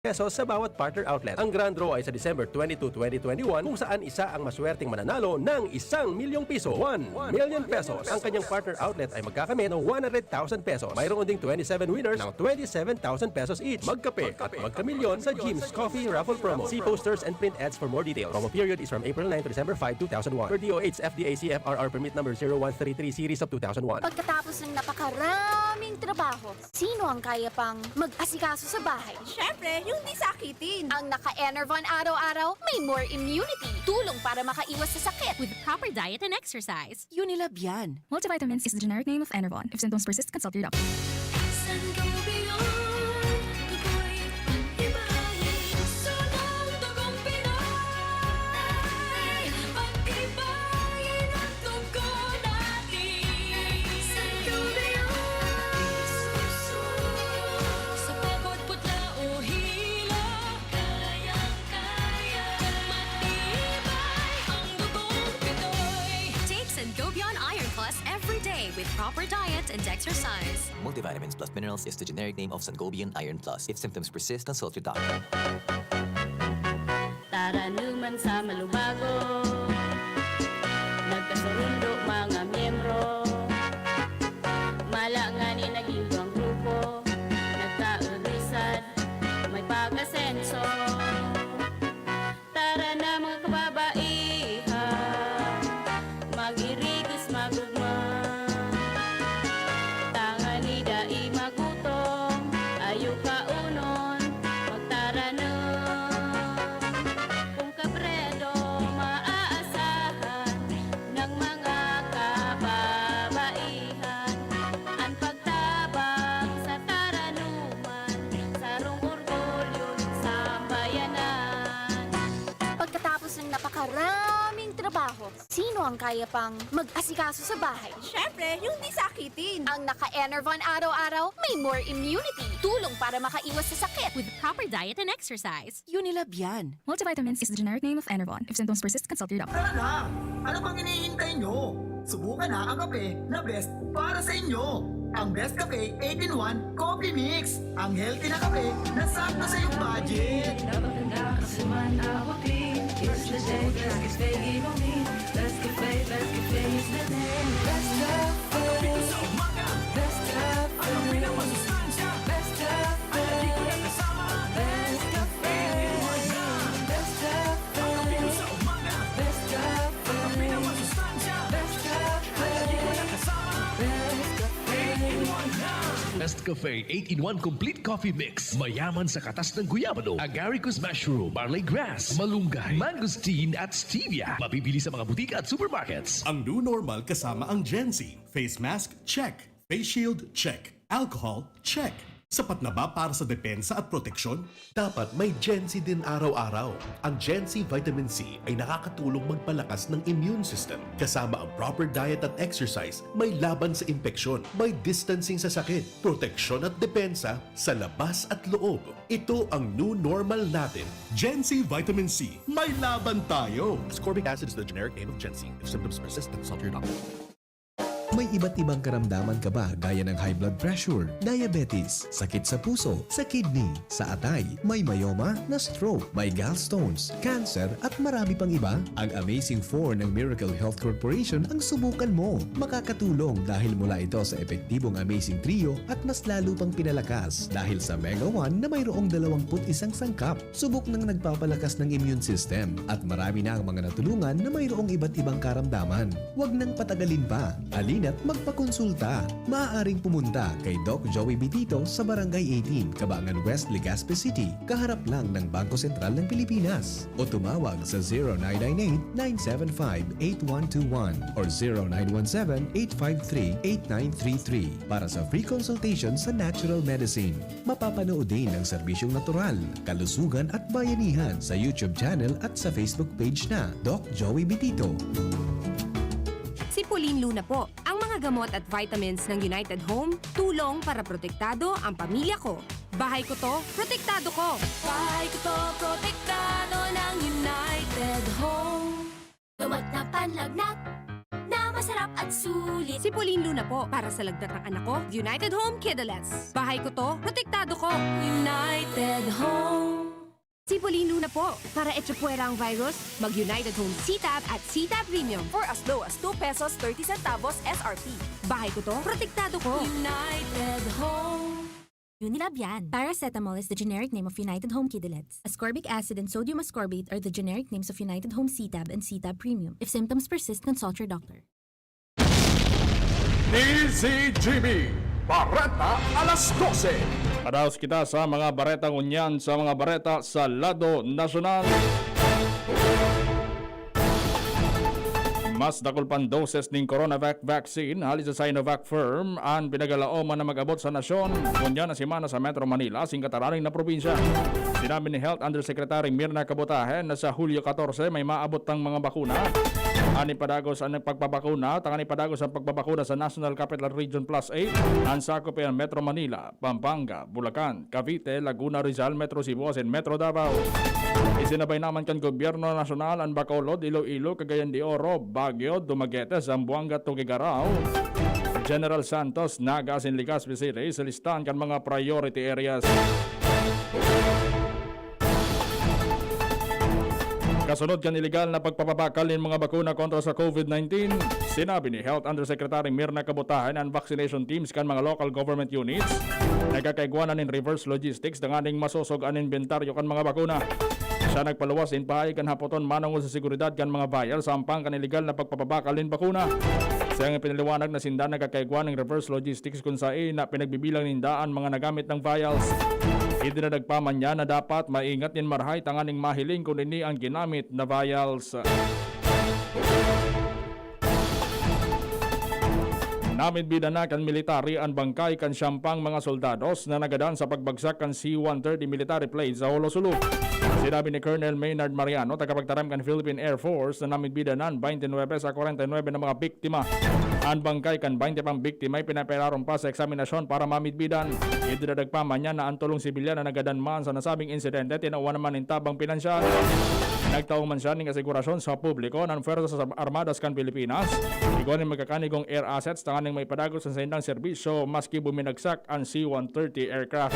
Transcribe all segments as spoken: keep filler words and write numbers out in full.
pesos sa bawat partner outlet. Ang grand draw ay sa December twenty-two, twenty twenty-one, kung saan isa ang maswerteng mananalo ng isang milyong piso, one million pesos. Ang kanyang partner outlet ay magkakamit ng one hundred thousand pesos. Mayroon ding twenty-seven winners ng twenty-seven thousand pesos each. Magkape at magkamilyon sa Jim's Coffee Raffle Promo. See posters and print ads for more details. Promo period is from April nine to December five, two thousand one. Per D O H F D A C F R R permit number zero one three three series of two thousand one. Pagkatapos ng napakaraming trabaho, sino ang kaya pang mag-asikaso sa bahay? Siyempre, yung di sakitin. Ang naka-Enervon araw-araw, may more immunity. Tulong para makaiwas sa sakit. With proper diet and exercise. Unilab yan. Multivitamins is the generic name of Enervon. If symptoms persist, consult your doctor. Sangobion, tukoy, pag-iba, sunong dugong Pinoy. Pag-iba, yun ang dugo natin. Sangobion, sa pagod, putla o hilo, kayang-kaya, matibay ang dugong Pinoy. Take Sangobion Iron Plus every day with proper diet and exercise. Multivitamins plus minerals is the generic name of Sangobion Iron Plus. If symptoms persist, consult your doctor. Taranuman sa malubago, nagkasurundo mga miyembro. Mala ngani naging duwang grupo, nagkaurisan, may pag-asenso. Tara na, mga kababaihan, mag-irigos, magugma. Tangani dai magutom, ayo kaunon, magtaranom. Kun kabredo maaasahan ng mga kababaihan, an pagtabang sa taranuman, sarong orgulyo nin sambayanan. Pagkatapos ng napakaraming trabaho, sino ang kaya pang mag-asikaso sa bahay? Siyempre, yung di sakitin. Ang naka-Enervon araw-araw, may more immunity. Tulong para makaiwas sa sakit. With proper diet and exercise. Unilab yan. Multivitamins is the generic name of Enervon. If symptoms persist, consult your doctor. Tara na! Ano pang hinihintay nyo? Subukan na ang kape na best para sa inyo. Ang Best Cafe eight-in-one Coffee Mix. Ang healthy na kape na sakto sa iyong budget. Dapat na kasi man abutin. It's the day, Best Cafe inumin. Best Cafe, Best Cafe is the name. Best Cafe. Sa umaga. Best Cafe. Ang kape na masustansya. Best Cafe. Ang kape ko na kasama. Best Cafe. Best Cafe. Ang kape ko sa umaga. Best Cafe. Ang kape na masustansya. Best Cafe. Ang kape ko na kasama. Best Cafe. Eight-in-one na. Best Cafe eight-in-one Complete Coffee Mix. Mayaman sa katas ng guyabano, agaricus mushroom, barley grass, malunggay, mangosteen at stevia. Mabibili sa mga butika at supermarkets. Ang new normal kasama ang Gen Z. Face mask, check. Face shield, check. Alcohol, check. Sapat na ba para sa depensa at proteksyon? Dapat may Gen Z din araw-araw. Ang Gen Z Vitamin C ay nakakatulong magpalakas ng immune system. Kasama ang proper diet at exercise, may laban sa impeksyon, may distancing sa sakit, proteksyon at depensa sa labas at loob. Ito ang new normal natin. Gen Z Vitamin C, may laban tayo! Ascorbic acid is the generic name of Gen Z. If symptoms persist, consult your doctor. May iba't ibang karamdaman ka ba, gaya ng high blood pressure, diabetes, sakit sa puso, sa kidney, sa atay, may myoma, na-stroke, may gallstones, cancer, at marami pang iba? Ang Amazing Four ng Miracle Health Corporation ang subukan mo. Makakatulong dahil mula ito sa epektibong Amazing Trio at mas lalo pang pinalakas dahil sa Mega One na mayroong dalawampu't isang sangkap. Subok nang nagpapalakas ng immune system at marami na ang mga natulungan na mayroong iba't ibang karamdaman. Huwag nang patagalin pa. Halina't magpakonsulta. Maaaring pumunta kay Doc Joey Bitito sa Barangay eighteen, Cabangan West, Legazpi City, kaharap lang ng Bangko Sentral ng Pilipinas. O tumawag sa zero nine nine eight, nine seven five, eight one two one or zero nine one seven, eight five three, eight nine three three para sa free consultation sa natural medicine. Mapapanood din ang serbisyong natural, kalusugan at bayanihan sa YouTube channel at sa Facebook page na Doc Joey Bitito. Si Pauline Luna po. Ang mga gamot at vitamins ng United Home, tulong para protektado ang pamilya ko. Bahay ko to, protektado ko. Bahay ko to, protektado ng United Home. Gamot na panlagnat, na masarap at sulit. Si Pauline Luna po, para sa lagdat ng anak ko, United Home Kidulets. Bahay ko to, protektado ko. United Home. Si Pauline Luna po, para echapuwera ang virus, mag-United Home C-Tab at C-Tab Premium. For as low as two pesos thirty centavos S R P. Bahay ko to, protektado ko. United Home. Unilab yan. Paracetamol is the generic name of United Home Kidulets. Ascorbic acid and sodium ascorbate are the generic names of United Home C-Tab and C-Tab Premium. If symptoms persist, consult your doctor. D Z G B, Bareta alas dose. Padaos kita sa mga bareta ngunyan sa mga bareta sa lado nasyonal. Mas dakul pang doses nin Coronavac vaccine hali sa Sinovac firm an pinagalaoman na mag-abot sa nasyon ngunyan na semana sa Metro Manila, singkataraning na probinsya. Sinabi ni Health Undersecretary Mirna Cabutahen na sa Hulyo katorse may maabot tang mga bakuna. An ipadagos an pagpabakuna, tangan ipadagos ang pagbabakuna sa National Capital Region Plus eight, an sakop ay an Metro Manila, Pampanga, Bulacan, Cavite, Laguna, Rizal, Metro Cebu asin Metro Davao. Isinabay naman kan gobyerno nasyonal an Bacolod, Iloilo, Cagayan de Oro, Baguio, Dumaguete, Zamboanga, Tuguegarao, General Santos, Naga asin Legazpi City sa listahan kan mga priority areas. Kasunod kan ilegal na pagpapabakal nin mga bakuna kontra sa COVID nineteen, sinabi ni Health Undersecretary Mirna Cabutahen na an vaccination teams kan mga local government units nagkakaigwa na nin reverse logistics tanganing masosog an inbentaryo kan mga bakuna. Siya nagpaluwas nin pahay kan hapoton manongod sa seguridad kan mga vial sa ampang kan ilegal na pagpapabakal nin bakuna. Siyang ipinaliwanag na sinda nagkakaigwa nin reverse logistics kun saen na pinagbibilang ninda an mga nagamit nang vials. Idinadagpa man niya na dapat maingat nin marahay tanganing mahiling kun ini an ginamit na vials. Namidbidan na kan military an bangkay kan siyam pang mga soldados na nagadan sa pagbagsak kan C one thirty military plane sa Jolo, Sulu. Sinabi ni Colonel Maynard Mariano, tagapagtaram kan Philippine Air Force, na namidbidan na an twenty-nine sa forty-nine na mga biktima. An bangkay kan twenty pang biktima ipinapairarom pa sa eksaminasyon para mamidbidan. Idinadagpa man niya na an tolong sibilyan na nagadan man sa nasabing insidente tinawan naman nin tabang pinansyal. Nagtao man siya nin asigurasyon sa publiko na an Fuerzas Armadas kan Pilipinas igwa nin magkakanigong air assets tanganing maipadagos an saindang serbisyo maski buminagsak an C one thirty aircraft.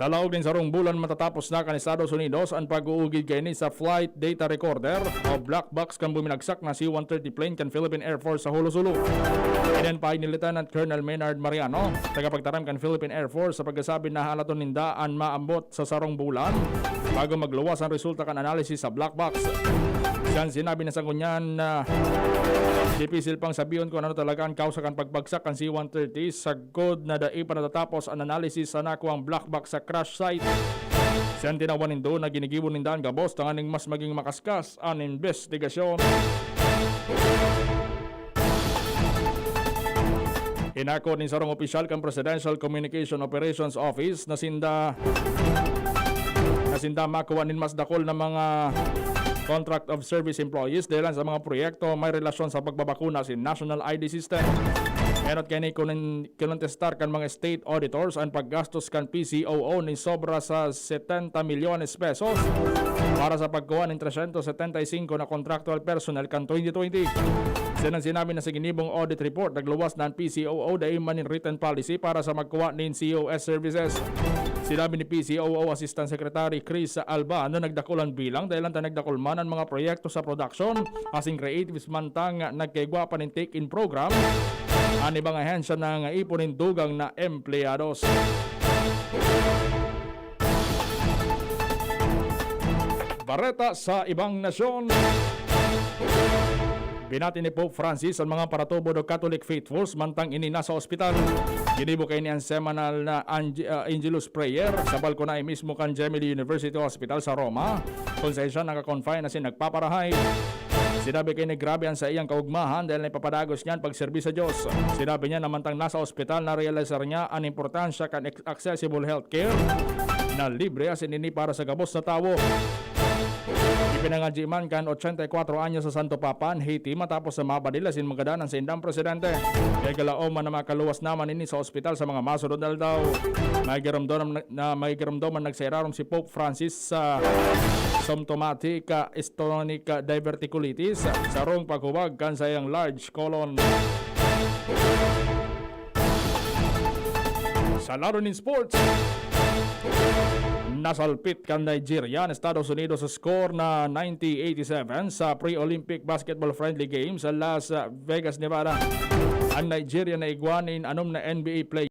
Sa laog nin sarong bulan, matatapos na kan Estados Unidos an pag-uugid kaini sa flight data recorder o black box kan buminagsak na C one thirty plane kan Philippine Air Force sa Jolo, Sulu. Ini an payo ni Lieutenant Colonel Maynard Mariano, tagapagtaram kan Philippine Air Force, sa pagkasabi na halaton ninda an maambot sa sarong bulan bago magluwas an resulta kan analysis sa black box. Siyang sinabi na sa ngunyan na dipisil pang sabihon kun ano talaga an kausa kan pagbagsak kan C one thirty sagkod na dai pa natatapos an analysis sa nakuang black box sa crash site. Siyang tinawan nindo na ginigibo ninda an gabos tanganing mas maging makaskas an imbestigasyon. Inako nin sarong opisyal kan Presidential Communication Operations Office na sinda na sinda makuha nin mas dakul na mga contract of service employees dahelan sa mga proyekto may relasyon sa pagbabakuna sa National I D System. Enot kaini, kinontestar kan mga state auditors an paggastos kan P C O O nin sobra sa setenta milyones pesos para sa pagkuha nin tresyentos setenta y singko na contractual personnel kan twenty twenty. Siya nang sinabi na sa ginibong audit report, nagluwas na an P C O O dai man nin written policy para sa magkuha nin C O S services. Sinabi ni P C O O Assistant Secretary Chris Alba na nagdakul an bilang dahil ta nagdakul man an mga proyekto sa production asin creatives mantang nagkaigwa pa nin take-in program an ibang ahensya na nangaipon nin dugang na empleyados. Bareta sa ibang nasyon. Binati ni Pope Francis an mga paratubod o Catholic faithfuls mantang ini nasa ospital. Ginibo kaini an semanal na Ange- ah, Angelus Prayer sa balkonahe mismo kan Gemelli University Hospital sa Roma, kun saen siya naka-confine asin nagpaparahay. Sinabi kaini grabe an saiyang kaogmahan dahil naipapadagos niya an pagserbi sa Dios. Sinabi niya na mantang nasa ospital, narealisar niya an importansya kan ex- accessible healthcare na libre asin ini para sa gabos na tawo. Pinangadyi man kan ochenta y cuatro anyos sa Santo Papa an Haiti matapos na mapadil asin magadan an saindang presidente. Igalaom man na makaluwas naman ini sa ospital sa mga masunod na aldaw. May giramdam na may giramdam man nagsairarom si Pope Francis sa symptomatic ah, stonic ah, diverticulitis, sarong paghubag kan sayang large colon. Sa laro nin sports, nasalpit kan Nigeria an Estados Unidos sa score na ninety eighty-seven sa Pre-Olympic Basketball Friendly Games sa Las Vegas, Nevada. Ang Nigeria na igwa nin anom na N B A player